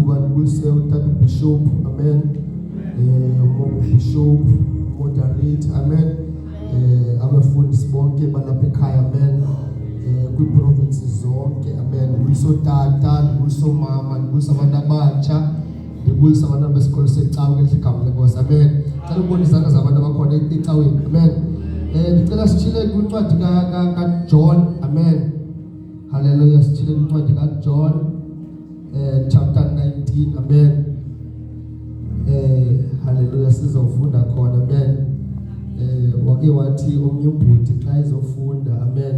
thuba ndibulise utata ubishop, amen. Ubishop, moderator, amen. Abafundisi bonke balapha ekhaya, amen. Kwii-provinces zonke, amen. Ndibulise ootata, ndibulise oomama, ndibulise abantu abatsha, ndibulise abantwana besikolo secawe ngelihle igama leNkosi, amen. Cela ukubona izandla zabantu abakhona ecaweni, amen. Ndicela sitshile kwincwadi kaJohn, amen. Hallelujah, sitshile kwincwadi kaJohn chapter 19, amen. Hallelujah, sizofunda khona, amen. Wake wathi omnye ubhuti xa ezofunda, amen.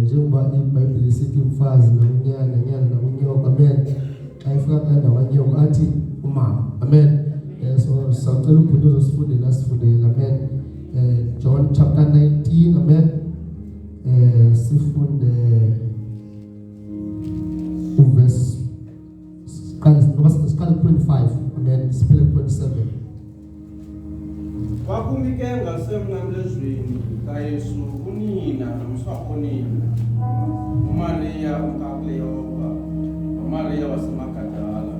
Njengoba iBhayibhile isithi mfazi nakunyana, nyana nakunyoko, amen. Xa efika kulaa ndawo kanyoko athi umama, amen. So sawucela ubhuti ozosifundela asifundele, amen. John chapter 19, amen. Sifunde uverse, siqale noba siqale ku-25, amen, siphele ku-27. Kwakumi ke ngasemnqamlezweni kaYesu unina nomswakonina, uMariya umkaKleyopa, noMariya waseMagadala.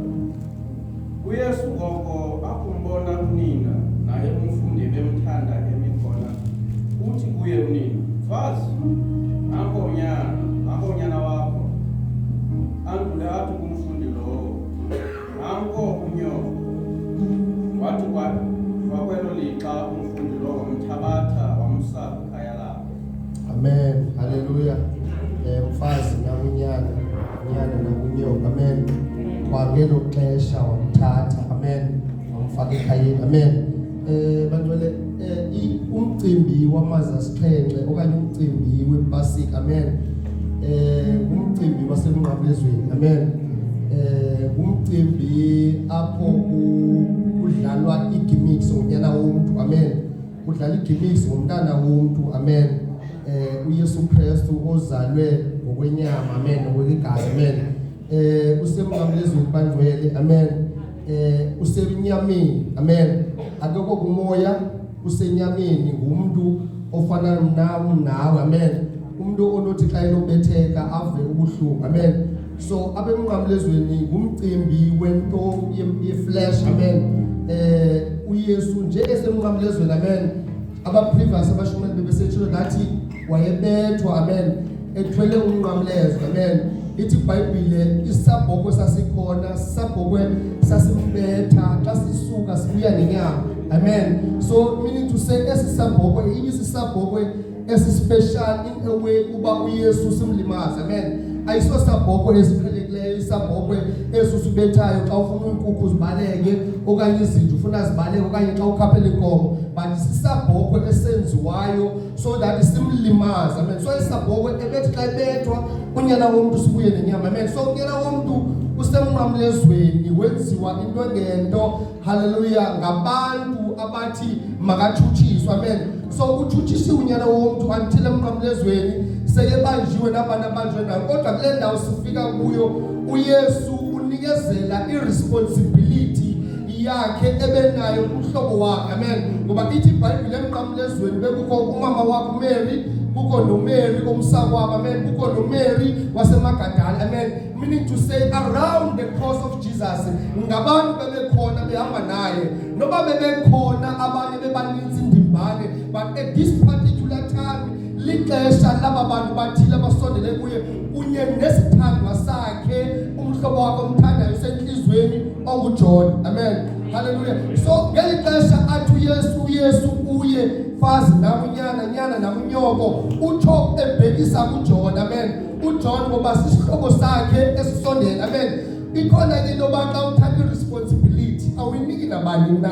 UYesu ngoko akumbona unina naye umfundi bemthanda emi khona, uthi kuye unina, "Mfazi, nanko unyana, nanko unyana wakho." Andule athi kumfundi lowo, "Nanko unyoko." Wathi kwakwelo lixa umfundi lowo wamthabatha wamsa kwikhaya lakhe. Amen, haleluya. Mfazi nakunyana, nyana nakunyoko, amen. Kwangelo xesha wamthatha, amen, wamfaka ekhayeni, amen. Bantwele, umcimbi wamaza asixhenxe okanye umcimbi wePasika, amen, ngumcimbi wasemnqamlezweni, amen. Ngumcimbi apho kudlalwa igimmicks ngonyana womntu, amen. Kudlala igimmicks ngomntana womntu, amen. uYesu Kristu ozalwe ngokwenyama, amen, ngokwegazi, amen. Usemnqamlezweni, bangcwele, amen. Usenyameni, amen. Akekho kumoya, usenyameni, ngumuntu ofana nam nawe, amen. Umuntu onothi xa enobetheka ave ubuhlungu, amen. So apha emnqamlezweni ngumcimbi wento ye-flesh, amen. uYesu nje esemnqamlezweni, amen, abaprevious abashumeli bebesetshilo nathi wayebethwa, amen, ethwele umnqamlezo, amen. Ithi iBhayibhile isabhokwe sasikhona, sisabhokwe sasimbetha xa sisuka sibuya nenyama, amen. So meaning to say esi sabhokwe ibisisabhokwe esi-special in a way uba uYesu simlimaze, amen. Ayiso sabhokwe esiqhelekileyo, isabhokwe esusibethayo xa ufuna iinkukhu zibaleke okanye izinja ufuna zibaleke okanye xa ukhaphela inkomo, but sisabhokwe esenziwayo so that simlimaze, amen. So isabhokwe ebethi xa ebethwa unyana womntu sibuye nenyama, amen. So unyana womntu usemnqamlezweni wenziwa into ngento, haleluya, ngabantu abathi makatshutshiswe, amen. So utshutshisiwe unyana womntu until emnqamlezweni sekebanjiwe nabantu abanjwe nayo. Kodwa kule ndawo sifika kuyo uYesu unikezela iresponsibility yakhe ebenayo kumhlobo wakhe, amen. Ngoba ithi iBhayibhile emnqamlezweni bekukho umama wakhe uMary, kukho noMary omsakwabo, amen, kukho noMary waseMagadala, amen. Meaning to say around the cross of Jesus ngabantu bebekhona behamba naye, noba bebekhona abanye bebaninzi indimbane, but at this particular time lixesha laba bantu bathile abasondele kuye kunye nesithandwa sakhe, umhlobo wakhe omthandayo sentliziyweni onguJohn, amen, haleluya. So ngeli xesha athi uYesu uye, "Fazi, nakunyana, nyana nakunyoko," utsho ebhekisa kuJohn, amen. uJohn ngoba sisihlobo sakhe esisondele, amen. Ikhona ke into yoba xa uthatha i-responsibility awuyiniki nabani na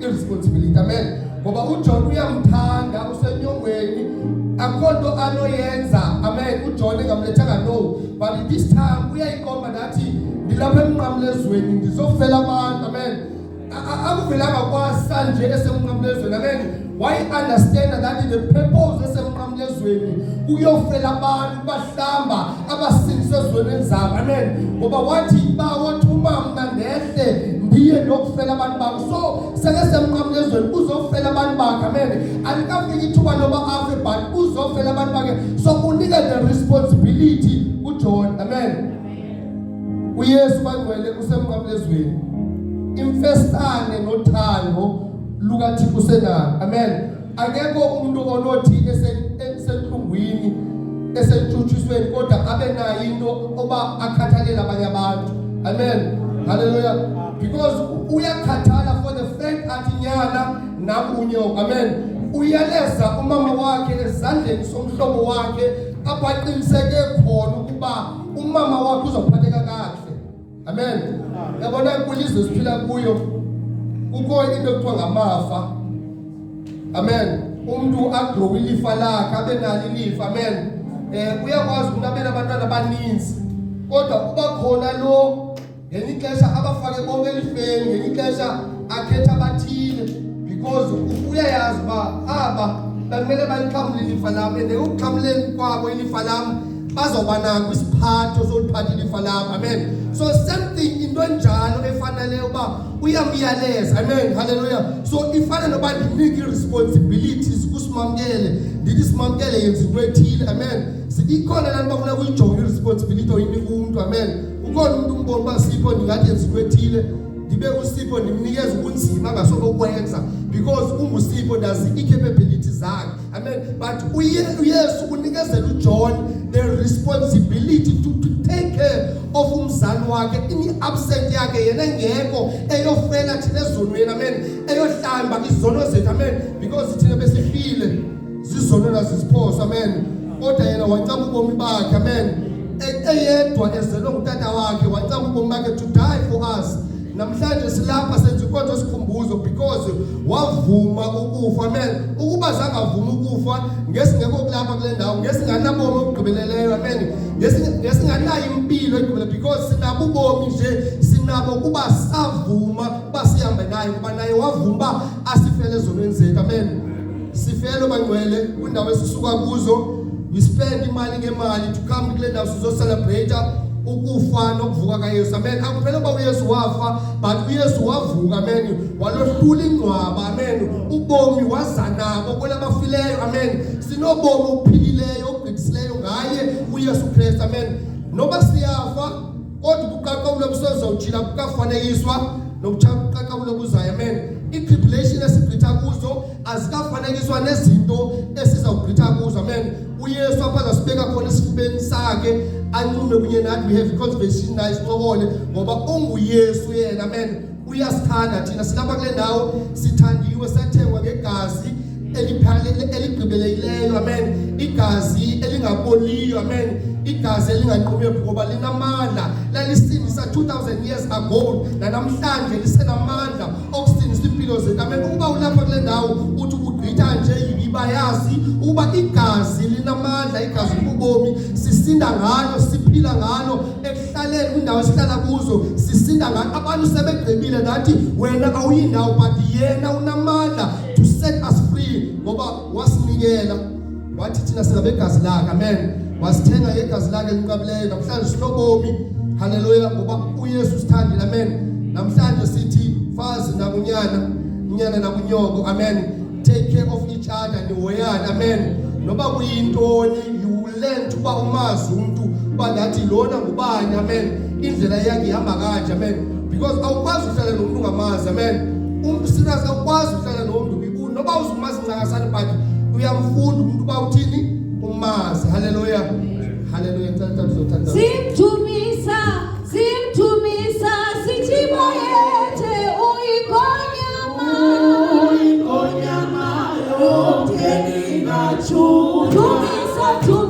i-responsibility, amen. Ngoba uJohn uyamthanda, usenyongweni, akukho nto anoyenza, amen, uJohn engamlethanga, no. But this time uyayiqonda nathi ndilapha emnqamlezweni ndizofela abantu, amen. Akuvelanga kwasa nje esemnqamlezweni, amen. Wayi-understanda that the purpose esemnqamlezweni kuyofela abantu, bahlamba abasindise ezonweni zabo, amen. Ngoba wathi, "Bawo, thuma mna ndehle ndiye ndokufela abantu bakho." So seke semnqamlezweni uzofela abantu bakhe, amen. Alikafiki ithuba loba afe, but uzofela abantu bakhe. So unike the responsibility kuJohn, amen. UYesu, bangcwele, usemnqamlezweni. Imfesane nothando lukaThixo usenalo. Amen. Akekho umuntu onothi esenhlungwini, esentshutshisweni, kodwa abe nayo into oba akhathalele abanye abantu. Amen, haleluya. Because uyakhathala for the fact athi nyana nam unyoko. Amen. Uyaleza umama wakhe ezandleni somhlobo wakhe, apho aqiniseke khona ukuba umama wakhe uzophatheka kakuhle. Amen. Yabona, kwilizwe siphila kuyo kukho into ekuthiwa ngamafa. Amen. Umuntu agrowe ilifa lakhe, abe nalo ilifa. Amen. Uyakwazi umuntu abe nabantwana abaninzi, kodwa uba khona lo ngelinye ixesha abafake bonke elifeni, ngelinye ixesha akhetha abathile, because uyayazi uba aba bekumele balixhamle ilifa lam, and ekuxhamleni kwabo ilifa lam bazawuba nako isiphatho soliphatha ilifa lam. Amen. So same thing, into enjalo efaneleyo uba uyamyaleza. Amen, haleluya. So ifana noba ndinike ii-responsibilities kusimamkele, ndithi, "Simamkele, yenza into ethile." Amen. Ikhona laa nto uba funeka uyijonge i-responsibility oyinika umntu. Amen. Ukhona umntu umbona uba Sipho ndingathi yenza into ethile, ndibe uSipho ndimnikeza ubunzima angasokokwenza, because unguSipho, ndazi ii-capabilities zakhe. Amen. But uYesu unikezela uJohn the responsibility to take care of umzali wakhe in i-absent yakhe, yena engekho, eyofela thina ezonweni. Amen. Eyohlamba izono zethu. Amen. Because thina besifile zizono naziziphoso. Amen. Kodwa yena wancama ubomi bakhe. Amen. Eyedwa ezelwe ngutata wakhe, wancama ubomi bakhe to die for us. Namhlanje silapha senza inkonzo yesikhumbuzo because wavuma ukufa. Amen. Ukuba zangavuma ukufa, ngesingekho kulapha kule ndawo, ngesinganabomi obugqibeleleyo. Amen. Ngesinganayo impilo egqibele, because sinabo ubomi nje, sinabo kuba savuma uba sihambe naye, kuba naye wavuma uba asifele ezonweni zethu. Amen. Sifelo, bangcwele, kwindawo esisuka kuzo. We spend imali ngemali to come kule ndawo sizocelebrate ukufa nokuvuka kaYesu. Amen. Akuphela uba uYesu wafa, but uYesu wavuka. Amen. Walohlula ingcwaba. Amen. Ubomi waza nabo kwelabafileyo. Amen. Sinobomi obuphilileyo obugqithisileyo ngaye uYesu Kristu. Amen. Noba siyafa, kodwa ubuqaqawulo busezawujila bukafanekiswa nobuqaqawulo buzayo. Amen. Ii-tribulation esigqitha kuzo azikafanekiswa nezinto esizawugqitha kuzo. Amen. UYesu apha azasibeka khona esifubeni sakhe, ancume kunye nathi. We have conversation naye, sincokole, ngoba unguYesu yena. Amen. Uyasithanda thina. Silapha kule ndawo sithandiwe, sathengwa ngegazi eligqibelekileyo. Amen. Igazi elingaboliyo. Amen. Igazi elinganqumiyo, ngoba linamandla. Lalisindisa 2000 years ago, nanamhlanje lisenamandla okusindisa impilo zethu. Amen. Ukuba ulapha kule ndawo uthi ubugqitha nje, ibayazi ukuba igazi linamandla, igazi kubomi, sisinda ngalo, siphila ngalo, ekuhlaleni kwindawo esihlala kuzo sisinda ngalo. Abantu sebegqibile nathi wena awuyindawo, but yena unamandla to set us free, ngoba wasinikela, wathi thina singabegazi lakhe. Amen. Wasithenga ngegazi lakhe elinqabileyo. Namhlanje sinobomi, haleluya, ngoba uYesu sithandile. Amen. Namhlanje sithi fazi nakunyana, unyana nakunyoko. Amen. Take care of each other, nihoyane. Amen. Noba kuyintoni, you will learn to uba umazi umntu, uba ndathi lona ngubani. Amen. Indlela yakhe ihamba kanje. Amen. Because awukwazi ukuhlala nomuntu ungamazi. Amen. Umntu serious, awukwazi ukuhlala nomuntu noba uzumazi ncakasana, but uyamfunda umuntu uba uthini, umazi. Haleluya, haleluya. Ngicela tata uzothatha. Simthumisa, simthumisa, sithi bayethe, uyingonyama. Uyingonyama yomndeni kaJuda. Thumisa, thumisa.